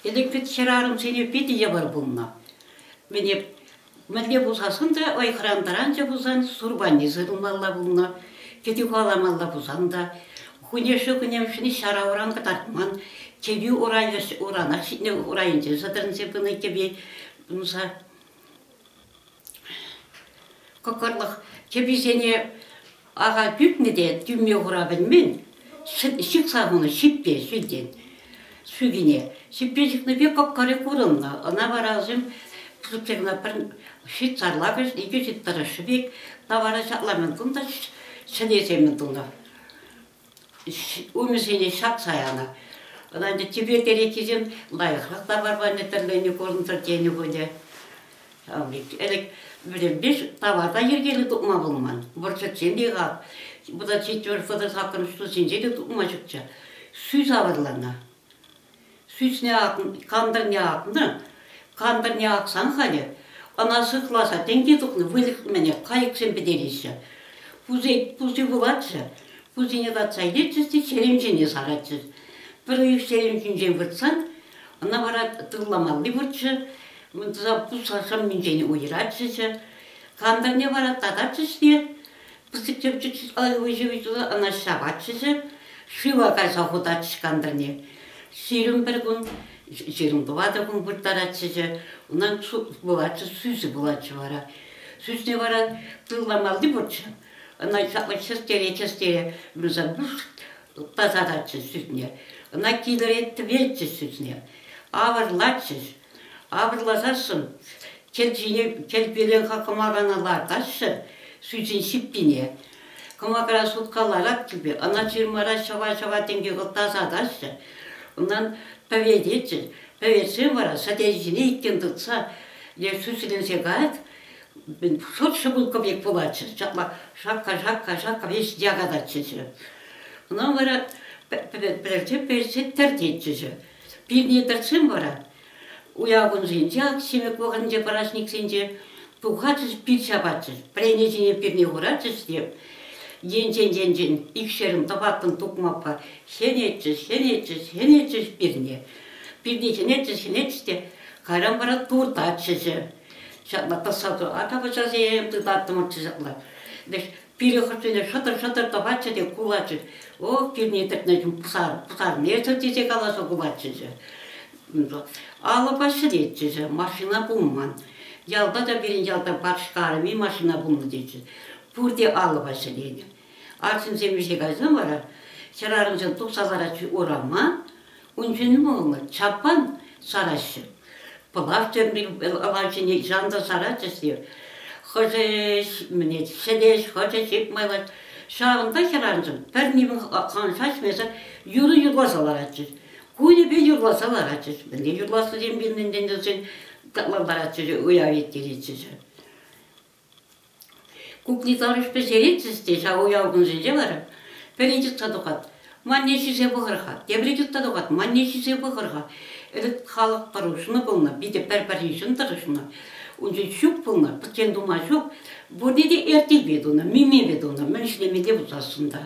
Ӗлӗк вӗт хӗрарӑмсене питӗ йывӑр пулнӑ. Мӗне мӗнле пулсассӑн та ыйхӑран тӑранчӗ пулсан сурпанне сырӑлмалла пулнӑ, кӗтӳ каламалла пулсан та хунешӗ-хунемшӗне ҫара уран кӑтартман, кӗпи урай уранах ҫитнӗ урайӗнчен сӗтӗрӗнсе пынӑ кӗпи туса кӑкӑрлӑх кӗписене ахаль тӳпнӗ те тӳмме хура пӗлмен, ҫыхса хунӑ ҫиппе ҫӳлтен сӳкине. Ҫиппе ҫыхнипе кӑкӑрӗ курӑннӑ. Ӑна вара вӗсем пысӑк пӗр шит сарлакӑш, икӗ шит тӑрӑшшӗ пек тавара ҫапла-мӗн тунӑ та ҫӗлесем тунӑ. Умӗсене ҫакса янӑ. Ӑна ӗнтӗ тӳпе-теретисем лайӑхрах таварпа тӗрленӗ курӑнтӑр тенӗ пулӗ. Ӗлӗк вӗсемпе тавар та йӗркеллӗ тупма пулман. Вӑрҫӑччен те-ха, вӑта ҫиччӗмӗш, вӑтӑр саккӑрмӗш ҫулсенче те тупма ҫукчӗ. Сӳс авӑрланӑ. Сӳсне кантӑрне акнӑ. Кантӑрне аксан халӗ ӑна сыхласа тӗнче тухнӑ выльӑх-мӗне кайӑксем пӗтереҫҫӗ. Пуси, пуси пулатчӗ. Пусине татса илетчӗҫ те ҫерем ҫине саратчӗҫ. Пӗр уйӑх ҫерем ҫинчен выртсан ӑна вара тылламалли пурччӗ. Пусса шӑмминчен уйӑратчӗҫ. Кантӑрне вара тататчӗҫ те пысӑк чӗпчӗк выҫӑ ӑна ҫапатчӗҫ, шыва кайса хутатчӗҫ кантӑрне. 21 кун, 24 кун вырттаратчӗҫ, унан пулатчӗ, сӳсӗ пулатчӗ вара. Сӳсне вара тылламалли пурччӗ. Ӑна ҫапла чӗстере-чӗстере тасататчӗҫ сӳсне. Ӑна килӗре тӗветчӗҫ сӳсне, авӑрлатчӗҫ. Авӑрласассӑн кӗл ҫине кӗлпеле-ха кӑмакана лартаҫҫӗ сӳсен ҫиппине. Кӑмакара сутка ларать типӗ, ӑна ҫырмара ҫӑва-ҫӑва тенкӗ тасатаҫҫӗ. Унтан пӗвететчӗҫ. Пӗветсен вара сӗтел ҫине иккен тытса е сӳсленсе каять, шӑт шӑпӑлкка пек пулатчӗ. Ҫапла шакка-шакка-шакка веҫ якататчӗҫ. Ӑна вара пӗлсе пӗлсе тӗртетчӗҫ. Пирне тӗртсен вара уяв кунсенче, ак ҫимӗк вӑхӑтӗнче, праҫниксенче тухатчӗҫ, пир ҫапатчӗҫ. Пӗрене ҫине пирне хуратчӗҫ те енчен-енчен икшерӗн тӑваттӑн тукмакпа хӗнетчӗҫ, хӗнетчӗҫ, хӗнетчӗҫ пирне. Пирне хӗнетчӗҫ, хӗнетчӗҫ те кайран вара туртатчӗҫ. Ҫапла тӑсса ача-пӑчасем тытаттӑмӑрччӗ ҫапла. Пире хӑшсене шӑтӑр-шӑтӑр тӑватчӗ те кулатчӗҫ. Ох, пирне тӗкнӗ пусармесӗр тесе каласа кулатчӗҫ. Алӑпа ҫӗретчӗҫ, машина пулман. Ялта та пирӗн ялта патшка арми машина пулнӑ тетчӗ. Пурте алӑпа ҫӗленӗ. Арҫынсем ӗҫе кайсан вара хӗрарӑмсем тухса ларатчӗҫ урама, Ун чун пулнӑ, чаппан сараҫҫӗ. Пӑлах ӑлавҫине ҫанта саратчӗҫ те хӑшӗ мӗне ҫӗлеҫ, хӑшӗ ҫип майлать. Ҫавӑнта хӗрарӑмсем пӗр нимӗн канса ӗҫмесӗр юрӑ юрласа ларатчӗҫ. Кунӗпе юрласа ларатчӗҫ. Мӗнле юрлассисем пирӗнтен тесен ларатчӗҫ, уяв ирттеретчӗҫ. Кукли тарӑш пӗҫеретчӗҫ те ҫав уяв кунсенче вара пӗри йӑтса тухать, манне ҫисе пӑхӑр-ха, тепри йӑтса тухать, манне ҫисе пӑхӑр-ха. Ӗлӗк халӑх тӑрӑшнӑ пулнӑ, питӗ пӗр-пӗриншӗн тӑрӑшнӑ. Унччен ҫук пулнӑ, пӗччен тума ҫук. Пурне те эртелпе тунӑ, мимепе тунӑ, мӗн ӗҫлемелле пулсассӑн та.